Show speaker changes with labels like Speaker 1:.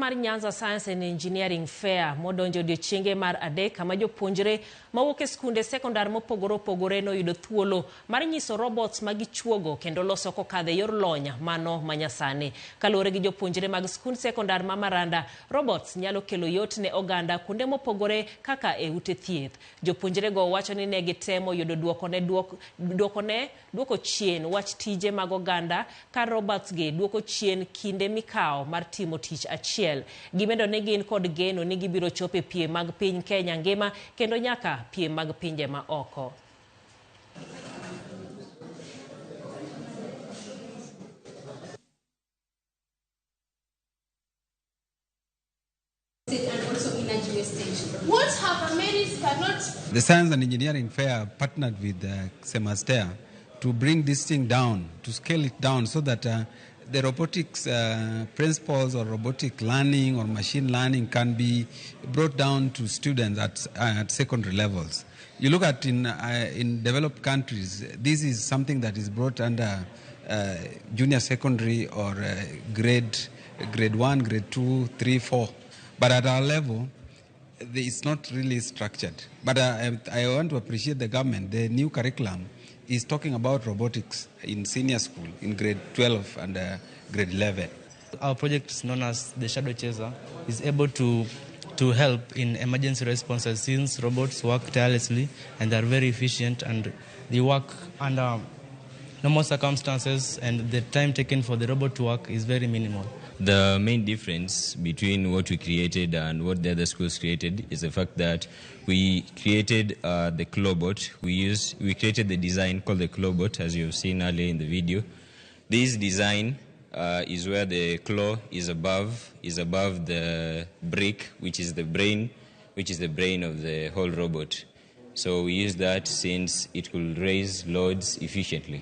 Speaker 1: mar Nyanza Science and Engineering Fair modonjo odiechienge mar adek kama jopuonjre mawuok e skunde sekondar mopogore opogore noyudo thuolo mar nyiso robots ma gichuogo kendo loso kokadho e yor lony mano manyasani. Kaluwore gi jopuonjre mag skund sekondar ma Maranda, robots nyalo kelo yot ne oganda kuonde mopogore kaka e ute thieth. Jopuonjrego wacho ni ne gitemo yudo duoko ne duoko ne duoko chien wach tije mag oganda ka robots gi duoko chien kinde mikawo mar timo tich achiel. Gimedo ni gin kod geno ni gibiro chopo e piem mag piny Kenya ngima kendo nyaka piem mag pinje ma oko.
Speaker 2: And also energy wastage. What have merits cannot.
Speaker 3: The Science and Engineering Fair partnered with CEMASTEA to bring this thing down, to scale it down so that the robotics principles or robotic learning or machine learning can be brought down to students at secondary levels. You look at in developed countries, this is something that is brought under junior secondary or grade 1, grade 2, 3, 4. But at our level, it's not really structured. But I want to appreciate the government. The new curriculum is talking about robotics in senior school, in grade 12 and grade 11.
Speaker 4: Our project, known as the Shadow Chaser, is able to help in emergency responses since robots work tirelessly and they are very efficient and they work under normal circumstances, and the time taken for the robot to work is very minimal.
Speaker 5: The main difference between what we created and what the other schools created is the fact that we created the Clawbot. We created the design called the Clawbot, as you've seen earlier in the video. This design is where the claw is above the brick, which is the brain, of the whole robot. So we use that since it will raise loads efficiently.